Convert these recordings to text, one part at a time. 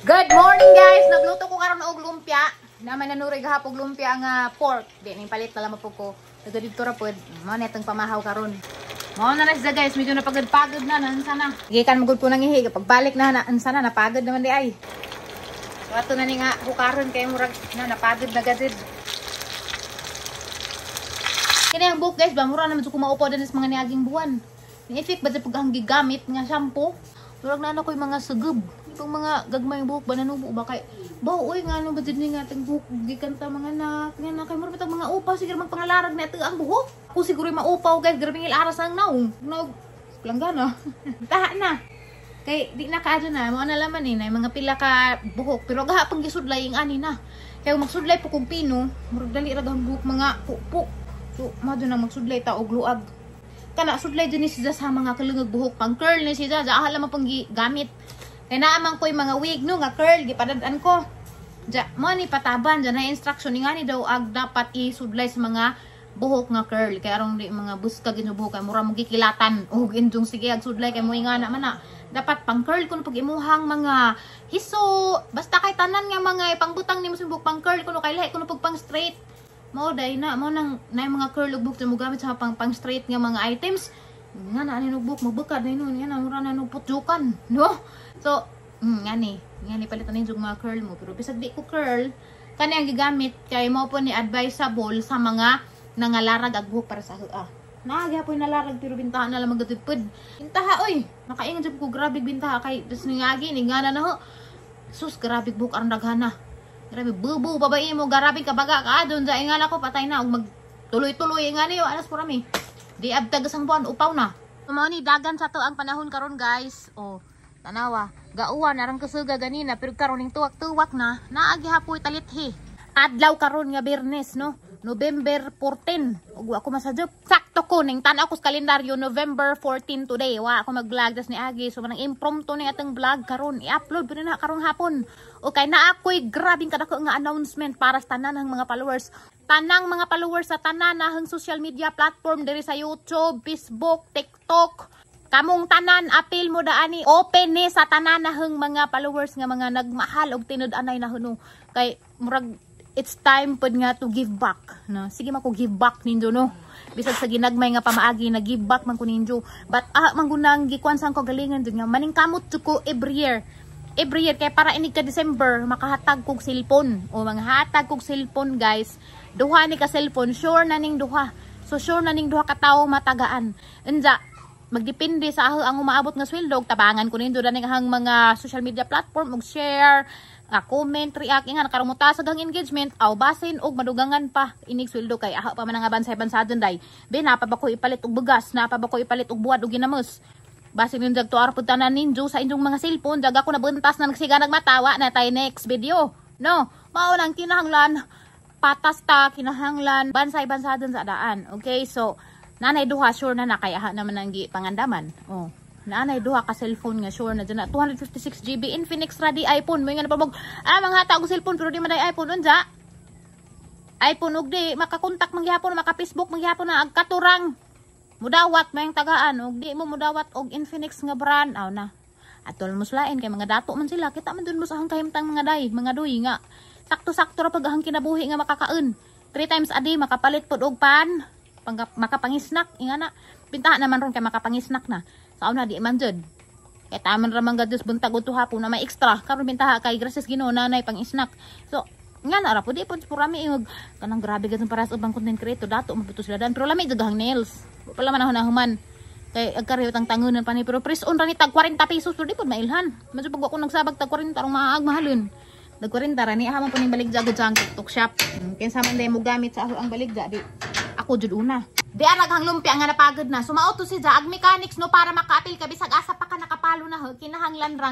Good morning, guys! Nagluto ko karon og lumpia. Naman nanuray gahapon lumpia nga pork. Di ning palit na lamang po ko. Ito dito ra pod. Mao na itong pamahaw karon. Mao na na siya, guys, medyo napagod-pagod na nansa na. Gikan mo gud ko nang ihi, pagbalik na na ansa na, napagod naman di ay. So ato na ni nga hukaron kay murag na napagod na gazid. Kini ang buhok, guys, ba mura naman ko maupaw din sa mga niaging buwan. Ni effect ba sa pag gigamit nga shampoo? Murag na ano ko'y mga sugub. Itong mga gagmay buhok ba nanubo ba kay ba uy nga ano ba jud ni nga atong buhok gikan ta mga anak nga na kay murag bitag mga upaw siguro magpangalarag na ito ang buhok. Ako siguro maupaw, guys, grabe ngil aras ang naong. Naog langgana. Taha na. Kay di na kaadto na mo na laman eh na mga pila ka buhok pero gahapon gisudlay ing ani na. Kay magsudlay po kog pino, murag dali ra ang buhok mga pupo. So mao na magsudlay ta og luag. Kana sudlay din ni siya sa mga kalungag buhok pang curl ni siya sa ahala man pang gamit. Kay naa man ko'y mga wig no nga curl gipadad-an ko. Ja, mo ni pataban ja na instruction ni ngani daw ag dapat isudlay sa mga buhok nga curl kay arong di mga buskag inyo buhok kay mura mo gikilatan og injong sige ag sudlay kay mo ingana man na dapat pang curl kuno pag imuhang mga hiso basta kay tanan nga mga ipangbutang nimo sa buhok pang curl kuno kay lahi kuno pag pang straight. Mao day na mo nang na mga curl ug buhok mo gamit sa pang pang straight nga mga items nga na ani buhok mabukad na nun yan mura na no putjukan no. So ngani ngani palitan ninyo mga curl mo pero bisag di ko curl kani ang gigamit kay mao po ni advisable sa mga nangalarag ag buhok para sa hua. Naagya po nalarag pero bintaha na lang magatipod. Bintaha oy, nakaingon jud ko grabe bintaha kay dus ningagi ni ngana na ho. Sus grabe buhok aron daghana. Grabe bubu babae mo grabe kabaga ka adon sa ingana ko patay na og magtuloy-tuloy ingani yo alas purami. Di abtag sang buwan upaw na. Mao ni dagan sa to ang panahon karon, guys. Oh, tanawa, gauwan arang kasuga ganina pero karon ning tuwak-tuwak na naagi hapoy talithi. Adlaw karon nga Biyernes no. November 14. Ug wa ko masadyo. Sakto ko ning tan-aw ko sa kalendaryo November 14 today. Wa ako mag-vlog das ni Agi. So manang impromptu ni atong vlog karon. I-upload pud na karong hapon. Okay, na ako'y grabing kadako nga announcement para sa tanan ng mga followers. Tanang mga followers sa tanan nahang social media platform diri sa YouTube, Facebook, TikTok. Kamong tanan apil mo daani open ni sa tanan nahang mga followers nga mga nagmahal og tinud-anay na huno. Kay murag it's time pod nga to give back no. Sige man ko give back ninyo no. Bisag sa ginagmay nga pamaagi na give back man ko ninyo. But man gunang gikuan sang ko galingan jud nga maningkamot jud ko every year. Every year kay para inig ka December makahatag kog cellphone o manghatag kog cellphone, guys. Duha ni ka cellphone, sure na ning duha. So sure na ning duha ka tawo matagaan. Unja magdepende sa aho ang umaabot nga sweldo, tabangan ko nindo dani ang mga social media platform og share, comment, react ingan karon mo taas ang engagement aw basin og madugangan pa inig sweldo kay aha pa man nga bansay-bansa dun day. Be napa ba ko ipalit og bugas, napa ba ko ipalit og buwad og ginamos. Basin yung jag tuar pud tanan ninyo sa inyong mga cellphone, jag ako nabuntas na nagsiga nagmatawa na tayo next video. No, mao nang kinahanglan patas ta kinahanglan bansay-bansa dun sa daan. Okay, so nanay duha sure na na kay aha naman ang pangandaman. Oh. Naanay duha ka cellphone nga sure na dyan na 256 GB Infinix ready iPhone mo nga napabog manghata og cellphone pero di man day iPhone unja iPhone og di makakontak man gihapon maka Facebook man gihapon na ag katurang mudawat mayang tagaan og di mo mudawat og Infinix nga brand aw na atol mo sulain kay mga dato man sila kita man dun mo sa hang kahimtang mga day mga duy nga sakto-sakto ra pag ahang kinabuhi nga makakaon 3 times a day makapalit pod og pan makapangisnak ingana pintaha naman ron kay makapangisnak na sa una di man jud kay taman ra man gadus buntag udto hapon na may extra karon bintaha kay gracias Ginoo nanay pang snack. So nga na ra pud di pud purami ingog kanang grabe gadtong para sa ubang content creator dato mabuto sila dan pero lami jud hang nails pala man human kay agkarehot ang tangunan pa ni pero press on ra ni tag 40 pesos pero di pud mailhan medyo pag ako nagsabag tag 40 arong maaag mahalon tag 40 ra ni aha man pud ning baligja gud sa ang TikTok shop. Kinsa man day mo gamit sa ako ang baligja di ako jud una. Di arag hang lumpia nga napagod na. Sumao to si Jaag Mechanics no para makaapil ka bisag asa pa ka nakapalo na ho. Kinahanglan ra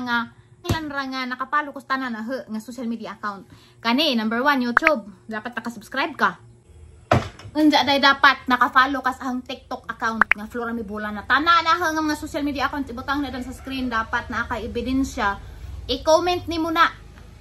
nga nakapalo ko sa tanan na ho nga social media account. Kani number 1 YouTube, dapat naka-subscribe ka. Unja day dapat naka-follow ka sa ang TikTok account nga Flora Mibola na. Tanan na ho nga mga social media account ibutang na dan sa screen dapat naa kay ebidensya. I-comment nimo na.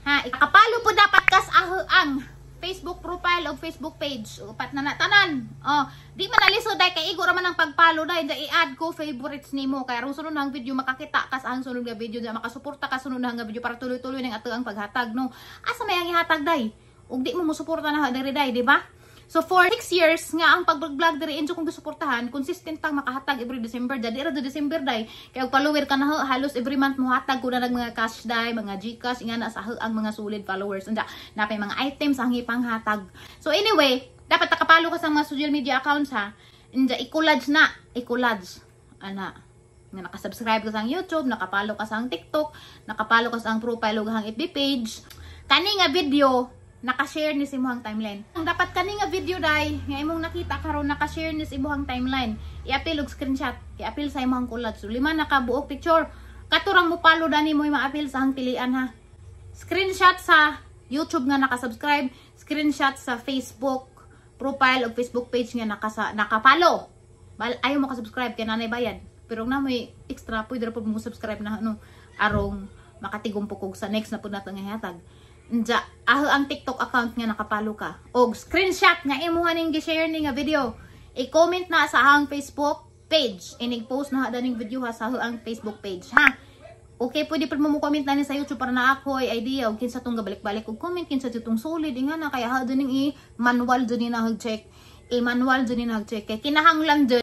Ha, nakapalo po dapat kas aho ang Facebook profile o Facebook page. Upat na na tanan. Oh, di man nalisod dai kay igo ra man ang pagpalo dai, i-add ko favorites nimo kay aron sunod ang video makakita ka sa ang sunod nga video, makasuporta ka sunod nga video para tuloy-tuloy ning ato ang paghatag, no. Asa may ang ihatag dai? Ug di mo mosuporta na diri dai, di ba? So for 6 years nga ang pag-vlog diri injo kong gisuportahan, consistent tang makahatag every December. Dadi ra do December dai. Kay og follower ka na halos every month mohatag ko na nag mga cash dai, mga GCash nga na sa ang mga solid followers. Unja, napay mga items ang ipanghatag. So anyway, dapat nakapalo ka sa mga social media accounts ha. Unja, i-collage na, i-collage. Ana nga nakasubscribe ka sa YouTube, nakapalo ka sa TikTok, nakapalo ka sa ang profile ug ang FB page. Kani nga video naka-share ni sa imong timeline. Ang dapat kani nga video dai nga imong nakita karon naka-share ni sa imong timeline. I-apil og screenshot, i-apil sa imong collage. So, lima na ka buok picture. Katurang mo palo dani mo maapil sa ang pilian ha. Screenshot sa YouTube nga naka-subscribe, screenshot sa Facebook profile o Facebook page nga nakapalo. Bal ayaw mo ka-subscribe kay nanay bayad. Pero na may extra pwede ra pud mo subscribe na ano arong makatigom po kog sa next na pud nato nga hatag. Nja, aho ang TikTok account nga nakapalo ka. Og screenshot nga imuha ning gi-share ni nga video. I-comment na sa ahang Facebook page. Inig-post na daning video ha sa ahang Facebook page ha. Okay, pwede pud mo comment na ni sa YouTube para na ako ay idea og kinsa tong gabalik-balik og comment, kinsa tong solid nga na kaya ha ning i manual jud ni na check. I-manual jud ni na check kay kinahanglan jud.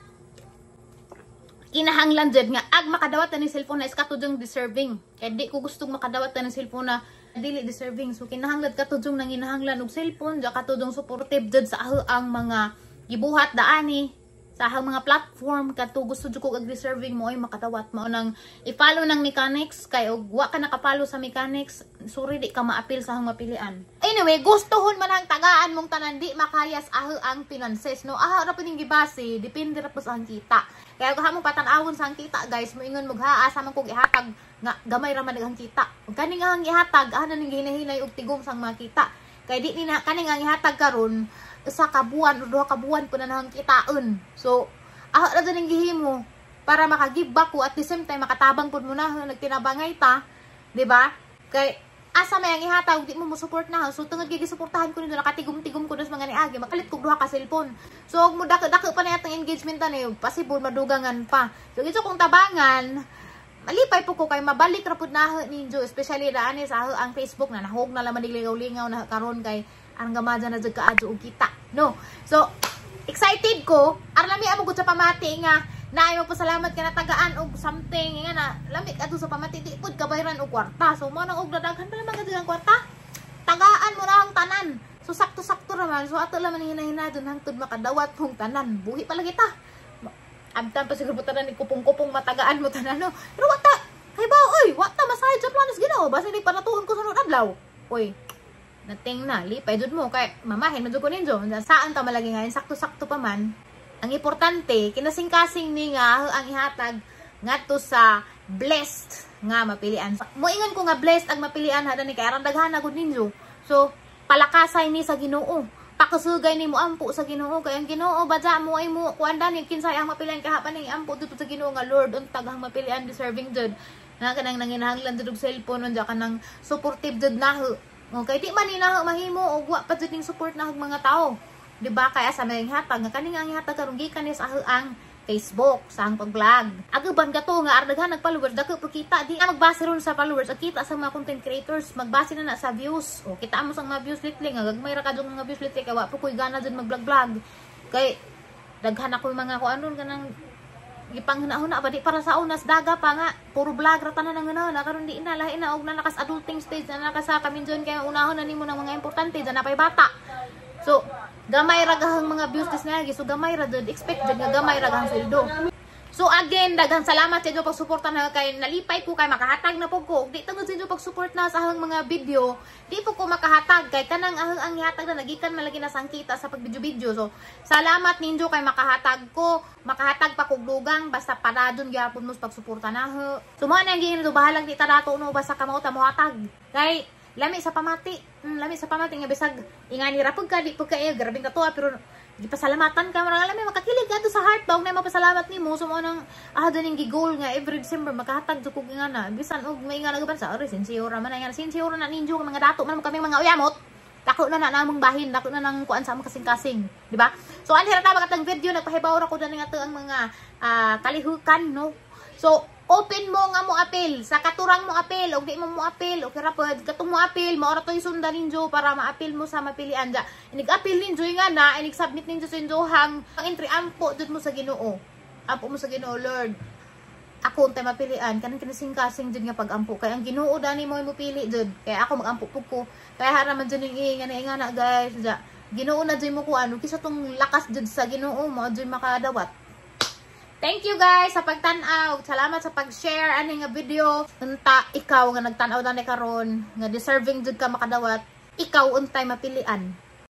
Kinahanglan jud nga ag makadawat ni cellphone na is katudong deserving. Kay di ko gustong makadawat ni cellphone na dili deserving. So kinahanglan katudong nanginahanglan og cellphone, ja katudong supportive jud sa ang mga gibuhat daani sa ahang mga platform kadto gusto jud ko og deserving mo ay makadawat mao nang i-follow ng mechanics kay og wa ka nakapalo sa mechanics, sorry, di ka maapil sa ahang mapilian. Anyway, gustohon man ang tagaan mong tanan, di makayas aho ang finances, no. Aha ra pud ning gibase, depende ra po sa ang kita. Kaya kung hamong patan-awon sa ang kita, guys, moingon mo ha asa man kog ihatag nga gamay ra man ang kita. Ug kani nga ang ihatag, aha na ning gihinahinay og tigom sang makita. Kay di ni na kani nga ang ihatag karon usa ka buwan o duha ka buwan po na nang kitaon. So, aha ra ning gihimo para maka-give back ko at the same time makatabang pud mo na nagtinabangay ta, di ba? Kay asa may ang ihatag di mo mo support na. So tungod kay gisuportahan ko nito nakatigom-tigom ko sa mga niagi, makalit kog duha ka cellphone. So og mo dako-dako pa na yatang engagement ani, possible madugangan pa. So gusto kong tabangan, malipay po ko kay mabalik ra pud na ninyo, especially daani sa ang Facebook na nahog na laman ligaw-lingaw na karon kay ang gamaja na jud kaadyo og kita, no. So excited ko aron lami amo gud sa pamati nga naay magpasalamat ka na tagaan og something nga na lami kadto sa pamati di pud kabayran og kwarta. So mo nang og dadaghan pa naman kadto ang kwarta, tagaan mo na ang tanan. So sakto-sakto ra man. So ato lang man hinahina dun hangtod makadawat mong tanan. Buhi pa lagi ta. Abtan pa siguro tanan ni kupong-kupong matagaan mo tanan, no. Pero wa ta kay ba oy, wa ta masahe sa planos Ginoo, basta di panatuon ko sunod adlaw. Oy, nating na lipay jud mo kay mamahin man jud ko ninyo. Saan ta malagi ngayon sakto-sakto pa man. Ang importante, kinasing-kasing ni nga ang ihatag ngadto sa blessed nga mapilian. Moingon ko nga blessed ang mapilian ha dani kay aron daghan na gud ninyo. So palakasay ni sa Ginoo. Pakasugay ni mo ampo sa Ginoo kay ang Ginoo badya mo ay mo kuan dani kinsay ang mapilian kahapan ning ampo dito sa Ginoo nga Lord untag ang mapilian deserving jud. Nga kanang nanginahanglan jud og cellphone unja kanang supportive jud na. Okay, di man ni na mahimo og wa pa jud ning support na og mga tao. Diba? Kaya sa may hatag nga kaning ang hatag karon gikan ni sa ang Facebook sa ang pag-vlog. Aguban ka to nga ardaghan nag followers dako po kita di na magbase ron sa followers at kita sa mga content creators magbase na na sa views. O kita mo sa mga views lately nga gagmay ra kadtong mga views lately kay wa po koy gana jud mag-vlog-vlog. Kay daghan ako mga kuan ron kanang gipanghuna-huna ba di para sa unas daga pa nga puro vlog ra tanan ang na karon di na lahi na og na nakas adulting stage na nakasa kami dyon kay unahon na nimo ng mga importante dyan na pay bata. So gamay ra gahang mga views dis na so gamay ra jud expect jud nga gamay ra gahang sweldo. So again, daghang salamat sa inyo pagsuporta na kay nalipay ko kay makahatag na pud ko. Di tungod sa inyo pag-support na sa ahang mga video, di po ko makahatag kay kanang ahang ang ihatag na nagikan malagi na sangkita sa pag-video-video. So salamat ninyo kay makahatag ko, makahatag pa kog dugang basta paradon gyapon mo sa pagsuporta na ho. So mo na ang giingon bahalang di ta dato no basta kamao ta mohatag. Kay lami sa pamati, lami sa pamati nga bisag ingani ra pud ka di pud ka grabing katuwa pero gipasalamatan ka marang alam makakilig ka sa heart ba og na mapasalamat nimo. So mo nang ah ning gi-goal nga every December makahatag jud kog nga na bisan og may nga nagaban sa ori sincere man nga sincere na ninyo mga dato man mo kami mga uyamot. Dako na na namong bahin, dako na nang kuan sa among kasing-kasing, di ba? So anhi ra ta atong video, nagpahibaw ra ko dani nga ang mga kalihukan, no. So open mo nga mo apil sa katurang mo apil og di mo mo apil, okay ra pod katong mo apil, mao ra toy sundan ninyo para maapil mo sa mapilian ja. Inig apil ninyo nga na inig submit ninyo sa inyohang ang entry, ampo jud mo sa Ginoo. Ampo mo sa Ginoo, "Lord, ako untay mapilian," kanang kinising-kasing jud nga pag-ampo kay ang Ginoo dani mo pili jud. Kay ako magampo pug ko kaya hara man jud ning nga nga na, guys, ja Ginoo na jud mo kuan kisa tong lakas jud sa Ginoo mo jud makadawat. Thank you guys sa pagtan-aw. Salamat sa pag-share ani nga video. Unta ikaw nga nagtan-aw dani karon nga deserving jud ka makadawat. Ikaw untay mapilian.